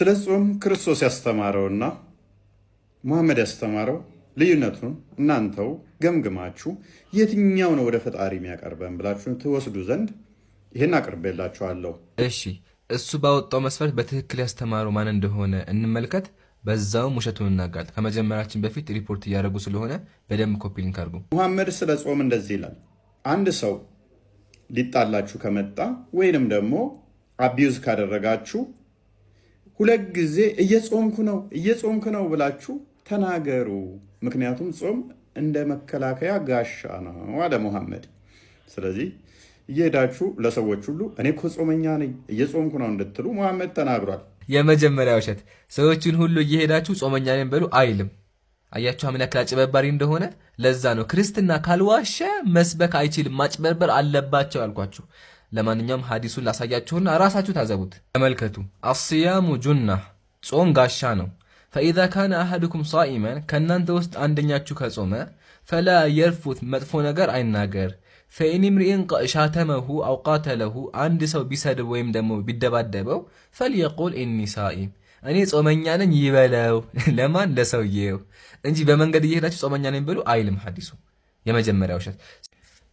ስለ ጾም ክርስቶስ ያስተማረውና ሙሐመድ ያስተማረው ልዩነቱን እናንተው ገምግማችሁ የትኛው ነው ወደ ፈጣሪ የሚያቀርበን ብላችሁ ትወስዱ ዘንድ ይህን አቅርቤላችኋለሁ። እሺ፣ እሱ ባወጣው መስፈርት በትክክል ያስተማረው ማን እንደሆነ እንመልከት። በዛውም ውሸቱን እናጋልጥ። ከመጀመራችን በፊት ሪፖርት እያደረጉ ስለሆነ በደንብ copy link አድርጉ። ሙሐመድ ስለ ጾም እንደዚህ ይላል። አንድ ሰው ሊጣላችሁ ከመጣ ወይንም ደግሞ abuse ካደረጋችሁ ሁለት ጊዜ እየጾምኩ ነው፣ እየጾምኩ ነው ብላችሁ ተናገሩ። ምክንያቱም ጾም እንደ መከላከያ ጋሻ ነው አለ ሙሐመድ። ስለዚህ እየሄዳችሁ ለሰዎች ሁሉ እኔ እኮ ጾመኛ ነኝ፣ እየጾምኩ ነው እንድትሉ ሙሐመድ ተናግሯል። የመጀመሪያ ውሸት፣ ሰዎችን ሁሉ እየሄዳችሁ ጾመኛ ነኝ በሉ አይልም። አያችሁ ምን ያክል አጭበርባሪ እንደሆነ። ለዛ ነው ክርስትና ካልዋሸ መስበክ አይችልም፣ ማጭበርበር አለባቸው ያልኳችሁ። ለማንኛውም ሀዲሱን ላሳያችሁና ራሳችሁ ታዘቡት። ተመልከቱ። الصيام جنة፣ ጾም ጋሻ ነው። فإذا كان أحدكم صائما፣ ከእናንተ ውስጥ አንደኛችሁ ከጾመ፣ فلا يرفث፣ መጥፎ ነገር አይናገር። فإن امرئ شاتمه أو قاتله፣ አንድ ሰው ቢሰድብ ወይም ደግሞ ቢደባደበው፣ فليقل إني صائم፣ እኔ ጾመኛ ነኝ ይበለው። ለማን? ለሰውየው እንጂ በመንገድ እየሄዳችሁ ጾመኛ ነኝ በሉ አይልም ሐዲሱ። የመጀመሪያ ውሸት።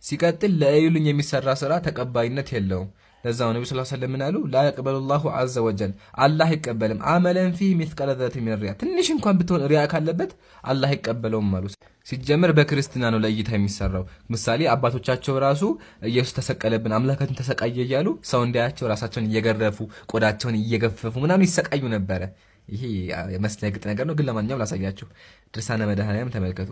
ሲቀጥል ለእዩልኝ የሚሰራ ስራ ተቀባይነት የለውም። ለዛው ነቢ ስ ሰለም ምን አሉ? لا يقبل الله عز وجل፣ አላህ አይቀበልም፣ عملا فيه مثقال ذرة من رياء፣ ትንሽ እንኳን ብትሆን ሪያ ካለበት አላህ አይቀበለውም አሉ። ሲጀመር በክርስትና ነው ለእይታ የሚሰራው። ምሳሌ አባቶቻቸው ራሱ ኢየሱስ ተሰቀለብን፣ አምላካችን ተሰቃየ እያሉ ሰው እንዲያያቸው ራሳቸውን እየገረፉ፣ ቆዳቸውን እየገፈፉ ምናምን ይሰቃዩ ነበረ። ይሄ የመስለግጥ ነገር ነው፣ ግን ለማንኛውም ላሳያችሁ። ድርሳነ መድኃኔዓለም ተመልከቱ።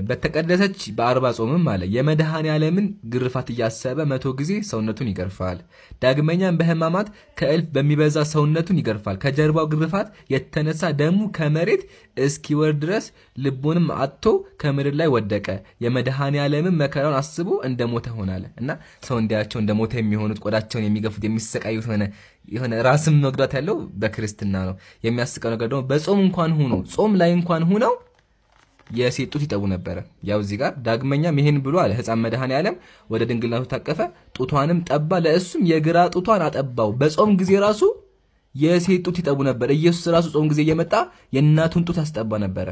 በተቀደሰች በ40 ጾምም አለ የመድኃኔ ዓለምን ግርፋት እያሰበ 100 ጊዜ ሰውነቱን ይገርፋል። ዳግመኛም በሕማማት ከእልፍ በሚበዛ ሰውነቱን ይገርፋል። ከጀርባው ግርፋት የተነሳ ደሙ ከመሬት እስኪወርድ ድረስ ልቡንም አጥቶ ከምድር ላይ ወደቀ። የመድኃኔ ዓለምን መከራውን አስቦ እንደሞተ ሆናለ እና ሰው እንዲያቸው እንደሞተ የሚሆኑት፣ ቆዳቸውን የሚገፉት፣ የሚሰቃዩት ሆነ የሆነ ራስን መጉዳት ያለው በክርስትና ነው። የሚያስቀው ነገር ደግሞ በጾም እንኳን ሆኖ፣ ጾም ላይ እንኳን ሆነው የሴት ጡት ይጠቡ ነበረ። ያው እዚህ ጋር ዳግመኛም ይሄን ብሎ አለ፣ ሕፃን መድኃኔ ዓለም ወደ ድንግልናቱ ታቀፈ፣ ጡቷንም ጠባ፣ ለእሱም የግራ ጡቷን አጠባው። በጾም ጊዜ ራሱ የሴት ጡት ይጠቡ ነበር። ኢየሱስ ራሱ ጾም ጊዜ እየመጣ የእናቱን ጡት ያስጠባ ነበረ።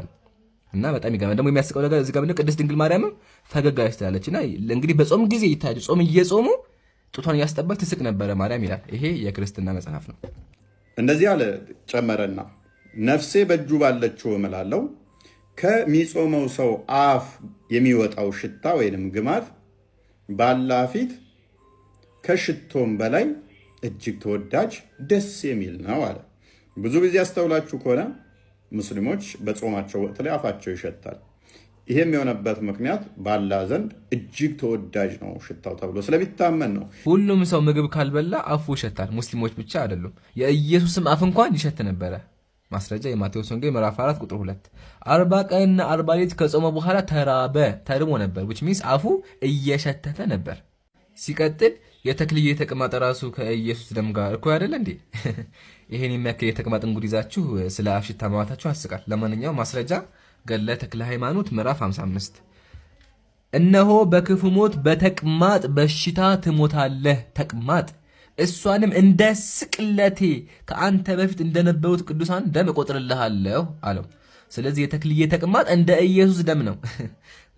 እና በጣም ይገርማል። ደግሞ የሚያስቀው ነገር እዚህ ጋር ምንድነው? ቅድስት ድንግል ማርያምም ፈገግ አለች ትላለች። እና እንግዲህ በጾም ጊዜ ይታያል። ጾም እየጾሙ ጡቷን እያስጠባች ትስቅ ነበረ ማርያም ይላል። ይሄ የክርስትና መጽሐፍ ነው። እንደዚህ አለ ጨመረና፣ ነፍሴ በእጁ ባለችው እምላለሁ፣ ከሚጾመው ሰው አፍ የሚወጣው ሽታ ወይንም ግማት በአላህ ፊት ከሽቶም በላይ እጅግ ተወዳጅ ደስ የሚል ነው አለ። ብዙ ጊዜ ያስተውላችሁ ከሆነ ሙስሊሞች በጾማቸው ወቅት ላይ አፋቸው ይሸታል። ይሄም የሆነበት ምክንያት በአላህ ዘንድ እጅግ ተወዳጅ ነው ሽታው ተብሎ ስለሚታመን ነው። ሁሉም ሰው ምግብ ካልበላ አፉ ይሸታል። ሙስሊሞች ብቻ አይደሉም። የኢየሱስም አፍ እንኳን ይሸት ነበረ። ማስረጃ የማቴዎስ ወንጌል ምዕራፍ 4 ቁጥር 2። 40 ቀንና 40 ሌሊት ከጾመ በኋላ ተራበ፣ ተርቦ ነበር። Which means አፉ እየሸተተ ነበር። ሲቀጥል የተክልዬ ተቅማጥ ራሱ ከኢየሱስ ደም ጋር እኮ አይደለ እንዴ? ይሄን የሚያክል የተቅማጥ እንጉድ ይዛችሁ ስለ አፍ ሽታ ማዋታችሁ አስቃል። ለማንኛውም ማስረጃ ገድለ ተክለ ሃይማኖት ምዕራፍ 55። እነሆ በክፉ ሞት በተቅማጥ በሽታ ትሞታለህ። ተቅማጥ፣ እሷንም እንደ ስቅለቴ ከአንተ በፊት እንደነበሩት ቅዱሳን ደም እቆጥርልሃለሁ አለው። ስለዚህ የተክልዬ ተቅማጥ እንደ ኢየሱስ ደም ነው።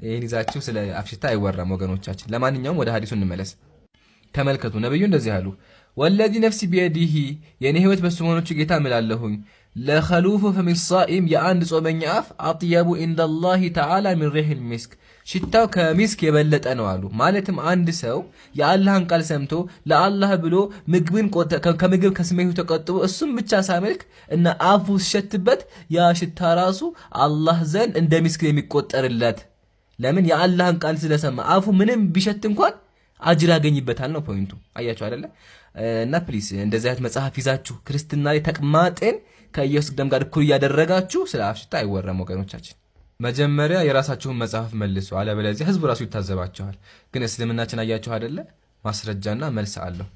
ይህን ይዛችሁ ስለ አፍ ሽታ አይወራም ወገኖቻችን። ለማንኛውም ወደ ሀዲሱ እንመለስ። ተመልከቱ፣ ነብዩ እንደዚህ አሉ። والذي نفسي بيده፣ የኔ ህይወት በሱ መሆኖቹ ጌታ እምላለሁኝ፣ لخلوف فم الصائم፣ የአንድ ጾመኛ አፍ፣ أطيب عند الله تعالى من ريح المسك፣ ሽታው ከሚስክ የበለጠ ነው አሉ። ማለትም አንድ ሰው የአላህን ቃል ሰምቶ ለአላህ ብሎ ምግብን ከምግብ ከስሜቱ ተቆጥቦ እሱም ብቻ ሳመልክ እና አፉ ሲሸትበት ያ ሽታ ራሱ አላህ ዘንድ እንደ ሚስክ የሚቆጠርለት። ለምን? የአላህን ቃል ስለሰማ አፉ ምንም ቢሸት እንኳን አጅር ያገኝበታል ነው point ኡ። አያችሁ አይደለ? እና please እንደዚህ አይነት መጽሐፍ ይዛችሁ ክርስትና ላይ ተቅማጤን ከኢየሱስ ደም ጋር እኩል እያደረጋችሁ ስለ አፍ ሽታ አይወራም ወገኖቻችን። መጀመሪያ የራሳችሁን መጽሐፍ መልሱ፣ አለበለዚያ ህዝቡ ራሱ ይታዘባችኋል። ግን እስልምናችን አያችሁ አይደለ? ማስረጃና መልስ አለው።